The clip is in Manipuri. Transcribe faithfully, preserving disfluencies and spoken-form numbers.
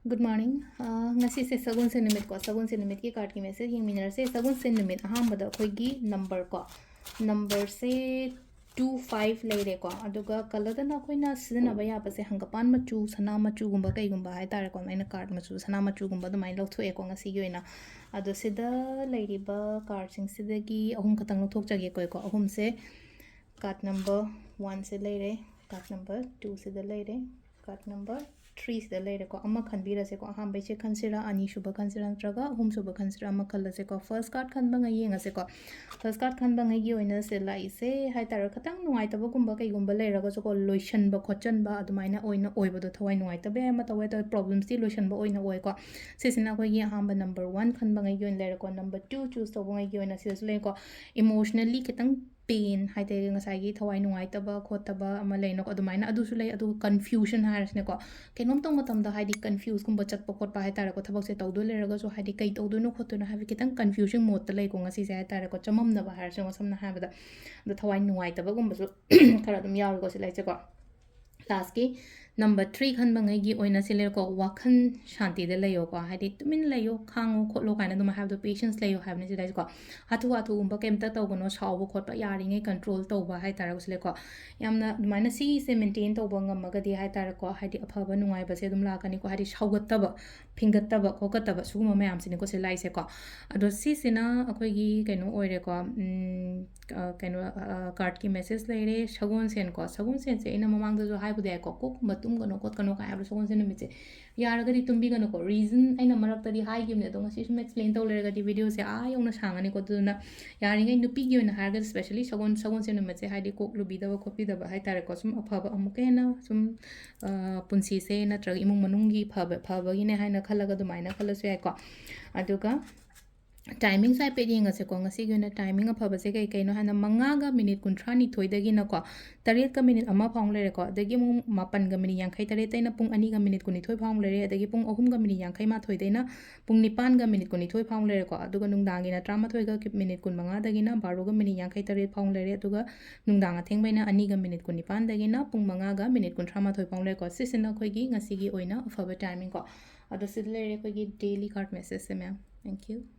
Good morning. ꯑ, ꯉꯁꯤꯁꯦ ꯁꯒꯣꯜꯁꯦꯟ ꯅꯨꯃꯤꯠꯀꯣ, ꯁꯒꯣꯜꯁꯦꯟ ꯅꯨꯃꯤꯠꯀꯤ cardꯀꯤ message ꯌꯦꯡꯃꯤꯟꯅꯔꯁꯦ꯫ ꯁꯒꯣꯜꯁꯦꯟ ꯅꯨꯃꯤꯠ ꯑꯍꯥꯟꯕꯗ ꯑꯩꯈꯣꯏꯒꯤ numberꯀꯣ, numberꯁꯦ two five ꯂꯩꯔꯦꯀꯣ꯫ ꯑꯗꯨꯒ colourꯗꯅ ꯑꯩꯈꯣꯏꯅ ꯁꯤꯖꯤꯟꯅꯕ ꯌꯥꯕꯁꯦ ꯍꯪꯒꯄꯥꯟ ꯃꯆꯨ, ꯁꯅꯥ ꯃꯆꯨꯒꯨꯝꯕ ꯀꯩꯒꯨꯝꯕ ꯍꯥꯏꯇꯥꯔꯦꯀꯣ, ꯑꯩꯅ card ꯃꯆꯨ ꯁꯅꯥ ꯃꯆꯨꯒꯨꯝꯕ ꯑꯗꯨꯃꯥꯏꯅ ꯂꯧꯊꯣꯛꯑꯦꯀꯣ ꯉꯁꯤꯒꯤ ꯑꯣꯏꯅ꯫ ꯑꯗꯣ ꯁꯤꯗ ꯂꯩꯔꯤꯕ cardꯁꯤꯡꯁꯤꯗꯒꯤ ꯑꯍꯨꯝ ꯈꯛꯇꯪ ꯂꯧꯊꯣꯛꯆꯒꯦꯀꯣ꯫ ꯑꯍꯨꯝꯁꯦ card number oneꯁꯦ ꯂꯩꯔꯦ, card number twoꯁꯤꯗ ꯂꯩꯔꯦ, card number threeꯁꯤꯗ ꯂꯩꯔꯦꯀꯣ꯫ ꯑꯃ ꯈꯟꯕꯤꯔꯁꯦꯀꯣ꯫ ꯑꯍꯥꯟꯕꯩꯁꯦ ꯈꯟꯁꯤꯔꯥ, ꯑꯅꯤꯁꯨꯕ ꯈꯟꯁꯤꯔꯥ, ꯅꯠꯇ꯭ꯔꯒ ꯑꯍꯨꯝꯁꯨꯕ ꯈꯟꯁꯤꯔꯥ, ꯑꯃ ꯈꯜꯂꯁꯦꯀꯣ꯫ First card ꯈꯟꯕꯉꯩ ꯌꯦꯡꯉꯁꯦꯀꯣ꯫ First card ꯈꯟꯕꯉꯩꯒꯤ ꯑꯣꯏꯅ ꯁꯦ ꯂꯥꯛꯏꯁꯦ ꯍꯥꯏꯇꯥꯔꯦ, ꯈꯤꯇꯪ ꯅꯨꯡꯉꯥꯏꯇꯕꯒꯨꯝꯕ ꯀꯩꯒꯨꯝꯕ ꯂꯩꯔꯒꯁꯨꯀꯣ, ꯂꯣꯏꯁꯟꯕ ꯈꯣꯠꯆꯟꯕ ꯑꯗꯨꯃꯥꯏꯅ ꯑꯣꯏꯅ ꯑꯣꯏꯕꯗꯣ ꯊꯋꯥꯏ ꯅꯨꯡꯉꯥꯏꯇꯕ ꯌꯥꯏ, ꯑꯃ ꯇꯧꯋꯦ ꯇꯧꯋꯦ, problemsꯇꯤ ꯂꯣꯏꯁꯟꯕ ꯑꯣꯏꯅ ꯑꯣꯏꯀꯣ꯫ ꯁꯤꯁꯤꯅ ꯑꯩꯈꯣꯏꯒꯤ ꯑꯍꯥꯟꯕ number one ꯈꯟꯕꯉꯩꯒꯤ ꯑꯣꯏꯅ ꯂꯩꯔꯦꯀꯣ꯫ Number two choose ꯇꯧꯕꯉꯩꯒꯤ ꯑꯣꯏꯅ ꯁꯤꯗꯁꯨ ꯂꯩꯀꯣ, emotionally ꯈꯤꯇꯪ pain ꯍꯥꯏꯇꯥꯔꯦ, ꯉꯁꯥꯏꯒꯤ ꯊꯋꯥꯏ ꯅꯨꯡꯉꯥꯏꯇꯕ ꯈꯣꯠꯇꯕ ꯑꯃ ꯂꯩꯅꯀꯣ, ꯑꯗꯨꯃꯥꯏꯅ ꯑꯗꯨꯁꯨ ꯂꯩ꯫ ꯑꯗꯨꯒ confusion ꯍꯥꯏꯔꯁꯤꯅꯦꯀꯣ, ꯀꯩꯅꯣꯝ ꯇꯧꯕ ꯃꯇꯝꯗ ꯍꯥꯏꯗꯤ confuseꯀꯨꯝꯕ ꯆꯠꯄ ꯈꯣꯠꯄ ꯍꯥꯏꯇꯥꯔꯦꯀꯣ, ꯊꯕꯛꯁꯦ ꯇꯧꯗꯣꯏ ꯂꯩꯔꯒꯁꯨ ꯍꯥꯏꯗꯤ ꯀꯩ ꯇꯧꯗꯣꯏꯅꯣ ꯈꯣꯠꯇꯣꯏꯅꯣ ꯍꯥꯏꯕ ꯈꯤꯇꯪ confusion modeꯇ ꯂꯩꯀꯣ ꯉꯁꯤꯁꯦ ꯍꯥꯏꯇꯥꯔꯦꯀꯣ, ꯆꯃꯝꯅꯕ ꯍꯥꯏꯔꯁꯤꯅꯦꯀꯣ ꯁꯝꯅ ꯍꯥꯏꯔꯕꯗ꯫ ꯑꯗꯣ ꯊꯋꯥꯏ ꯅꯨꯡꯉꯥꯏꯇꯕꯒꯨꯝꯕꯁꯨ ꯈꯔ ꯑꯗꯨꯝ ꯌꯥꯎꯔꯤꯀꯣ ꯁꯤ ꯂꯩꯁꯦꯀꯣ꯫ Lastꯀꯤ number three ꯈꯟꯕꯉꯩꯒꯤ ꯑꯣꯏꯅ ꯁꯤ ꯂꯩꯔꯦꯀꯣ, ꯋꯥꯈꯜ ꯁꯥꯟꯇꯤꯗ ꯂꯩꯌꯣꯀꯣ, ꯍꯥꯏꯗꯤ ꯇꯨꯃꯤꯟ ꯂꯩꯌꯣ, ꯈꯥꯡꯉꯣ ꯈꯣꯠꯂꯣ ꯀꯥꯏꯅ ꯑꯗꯨꯝ ꯍꯥꯏꯕꯗꯣ, patience ꯂꯩꯌꯣ ꯍꯥꯏꯕꯅꯤ ꯁꯤꯗ ꯍꯥꯏꯁꯦꯀꯣ꯫ ꯍꯥꯊꯨ ꯍꯥꯊꯨꯒꯨꯝꯕ ꯀꯩꯝꯇ ꯇꯧꯒꯅꯣ, ꯁꯥꯎꯕ ꯈꯣꯠꯄ ꯌꯥꯔꯤꯉꯩ control ꯇꯧꯕ ꯍꯥꯏꯇꯥꯔꯦꯀꯣ ꯁꯤ ꯂꯩꯀꯣ꯫ ꯌꯥꯝꯅ ꯑꯗꯨꯃꯥꯏꯅ ꯁꯤꯁꯦ maintain ꯇꯧꯕ ꯉꯝꯃꯒꯗꯤ ꯍꯥꯏꯇꯥꯔꯦꯀꯣ, ꯍꯥꯏꯗꯤ ꯑꯐꯕ ꯅꯨꯡꯉꯥꯏꯕꯁꯦ ꯑꯗꯨꯝ ꯂꯥꯛꯀꯅꯤꯀꯣ, ꯍꯥꯏꯗꯤ ꯁꯥꯎꯒꯠꯇꯕ, ꯐꯤꯡꯒꯠꯇꯕ ꯈꯣꯠꯀꯠꯇꯕ ꯁꯤꯒꯨꯝꯕ ꯃꯌꯥꯝꯁꯤꯅꯤꯀꯣ ꯁꯤ ꯂꯥꯛꯏꯁꯦꯀꯣ꯫ ꯑꯗꯣ ꯁꯤꯁꯤꯅ ꯑꯩꯈꯣꯏꯒꯤ ꯀꯩꯅꯣ ꯑꯣꯏꯔꯦꯀꯣ, ꯎꯝ, ꯑ, ꯀꯩꯅꯣ, ꯑ, cardꯀꯤ message ꯂꯩꯔꯦ꯫ ꯁꯒꯣꯜꯁꯦꯟꯀꯣ, ꯁꯒꯣꯜꯁꯦꯟꯁꯦ ꯑꯩꯅ ꯃꯃꯥꯡꯗꯁꯨ ꯍꯥꯏꯕꯗꯤ ꯌꯥꯏꯀꯣ, ꯀꯣꯛꯀꯨꯝꯕ ꯇꯨꯝꯒꯅꯨ ꯈꯣꯠꯀꯅꯨ ꯀꯥꯏ ꯍꯥꯏꯕꯗꯣ ꯁꯒꯣꯜꯁꯦꯟ ꯅꯨꯃꯤꯠꯁꯦ꯫ ꯌꯥꯔꯒꯗꯤ ꯇꯨꯝꯕꯤꯒꯅꯨꯀꯣ꯫ Reason ꯑꯩꯅ ꯃꯔꯛꯇꯗꯤ ꯍꯥꯏꯈꯤꯕꯅꯦ, ꯑꯗꯣ ꯉꯁꯤ ꯁꯨꯝ explain ꯇꯧ ꯂꯩꯔꯒꯗꯤ videoꯁꯦ ꯑꯥ ꯌꯧꯅ ꯁꯥꯡꯉꯅꯤꯀꯣ꯫ ꯑꯗꯨꯗꯨꯅ ꯌꯥꯔꯤꯉꯩ ꯅꯨꯄꯤꯒꯤ ꯑꯣꯏꯅ ꯍꯥꯏꯔꯒꯗꯤ specially ꯁꯒꯣꯜ-, ꯁꯒꯣꯜꯁꯦꯟ ꯅꯨꯃꯤꯠꯁꯦ ꯍꯥꯏꯗꯤ ꯀꯣꯛ ꯂꯨꯕꯤꯗꯕ ꯈꯣꯠꯄꯤꯗꯕ ꯍꯥꯏꯇꯥꯔꯦꯀꯣ, ꯁꯨꯝ ꯑꯐꯕ ꯑꯃꯨꯛꯀ ꯍꯦꯟꯅ ꯁꯨꯝ, ꯑ, ꯄꯨꯟꯁꯤꯁꯦ ꯅꯠꯇ꯭ꯔꯒ ꯏꯃꯨꯡ ꯃꯅꯨꯡꯒꯤ ꯐꯕ, ꯐꯕꯒꯤꯅꯦ ꯍꯥꯏꯅ ꯈꯜꯂꯒ ꯑꯗꯨꯃꯥꯏꯅ ꯈꯜꯂꯁꯨ ꯌꯥꯏꯀꯣ꯫ ꯑꯗꯨꯒ timingꯁꯦ ꯍꯥꯏꯐꯦꯠ ꯌꯦꯡꯉꯁꯦꯀꯣ꯫ ꯉꯁꯤꯒꯤ ꯑꯣꯏꯅ timing ꯑꯐꯕꯁꯦ ꯀꯩ ꯀꯩꯅꯣ ꯍꯥꯏꯅ ꯃꯉꯥꯒ minute ꯀꯨꯟꯊ꯭ꯔꯥꯅꯤꯊꯣꯏꯗꯒꯤꯅꯀꯣ ꯇꯔꯦꯠꯀ minute ꯑꯃ ꯐꯥꯎ ꯂꯩꯔꯦꯀꯣ꯫ ꯑꯗꯒꯤ ꯑꯃꯨꯛ ꯃꯥꯄꯟꯒ minute ꯌꯥꯡꯈꯩ ꯇꯔꯦꯠꯇꯩꯅ ꯄꯨꯡ ꯑꯅꯤꯒ minute ꯀꯨꯟꯅꯤꯊꯣꯏ ꯐꯥꯎ ꯂꯩꯔꯦ꯫ ꯑꯗꯒꯤ ꯄꯨꯡ ꯑꯍꯨꯝꯒ minute ꯌꯥꯡꯈꯩ ꯃꯥꯊꯣꯏꯗꯩꯅ ꯄꯨꯡ ꯅꯤꯄꯥꯟꯒ minute ꯀꯨꯟꯅꯤꯊꯣꯏ ꯐꯥꯎ ꯂꯩꯔꯦꯀꯣ꯫ ꯑꯗꯨꯒ ꯅꯨꯡꯗꯥꯡꯒꯤꯅ ꯇꯔꯥꯃꯥꯊꯣꯏꯒ minute ꯀꯨꯟꯃꯉꯥꯗꯒꯤꯅ ꯕꯥꯔꯣꯒ minute ꯌꯥꯡꯈꯩ ꯇꯔꯦꯠ ꯐꯥꯎ ꯂꯩꯔꯦ꯫ ꯑꯗꯨꯒ ꯅꯨꯡꯗꯥꯡ ꯑꯊꯦꯡꯕꯩꯅ ꯑꯅꯤꯒ minute ꯀꯨꯟꯅꯤꯄꯥꯟꯗꯒꯤꯅ ꯄꯨꯡ ꯃꯉꯥꯒ minute ꯀꯨꯟꯊ꯭ꯔꯥ ꯃꯥꯊꯣꯏ ꯐꯥꯎ ꯂꯩꯔꯦꯀꯣ꯫ ꯁꯤꯁꯤꯅ ꯑꯩꯈꯣꯏꯒꯤ ꯉꯁꯤꯒꯤ ꯑꯣꯏꯅ ꯑꯐꯕ timing ꯀꯣ꯫ ꯑꯗꯣ ꯁꯤꯗ ꯂꯩꯔꯦ ꯑꯩꯈꯣꯏꯒꯤ daily card message ꯁꯦ, ꯃꯌꯥꯝ꯫ Thank you.